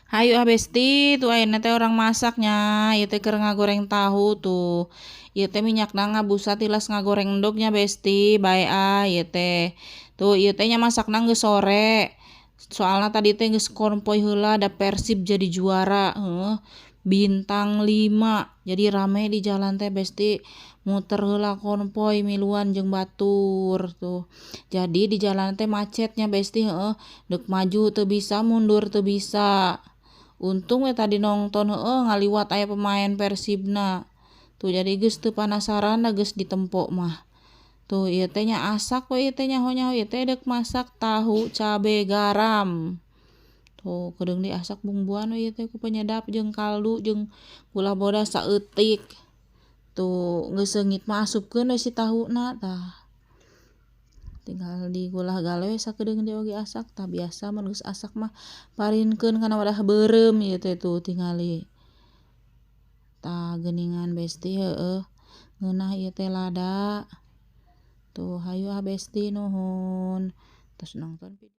Hayu ah, Besti, tuh ayeuna teh urang masak nya. Ieu teh keur ngagoreng tahu tuh. Ieu teh minyakna ngabusa tilas ngagoreng endog nya, Besti, bae ah ieu teh. Tuh, ieu teh nya masakna geus sore. Soalna tadi teh geus konvoy heula, da Persib jadi juara, heuh, bintang 5. Jadi rame di jalan teh, Besti, muter heula konvoy miluan jeung batur tuh. Jadi di jalan teh macetnya, Besti, heuh, deuk maju teu bisa, mundur teu bisa. Untung we tadi nongton, heuh, ngaliwat aya pemain Persibna. Tuh, jadi geus teu panasaran da geus ditempo mah. Tuh, ieu teh nya asak we ieu teh, nyaho-nyaho ieu teh deuk masak tahu cabe garam. Tuh, keudeung diasak bumbuan we ieu teh ku penyedap jeung kaldu jeung gula bodas saeutik. Tuh, geus seungit mah asupkeun we si tahuna tah. Tinggal digulah gale we sakedeung deui oge asak. Tah, biasa mun geus asak mah parinkeun kana wadah beureum ieu teh, tuh tingali. Tah, geuningan, Besti, heueuh, ngeunah ieu teh lada. Tuh, hayu ah, Besti, nuhun tos nongton.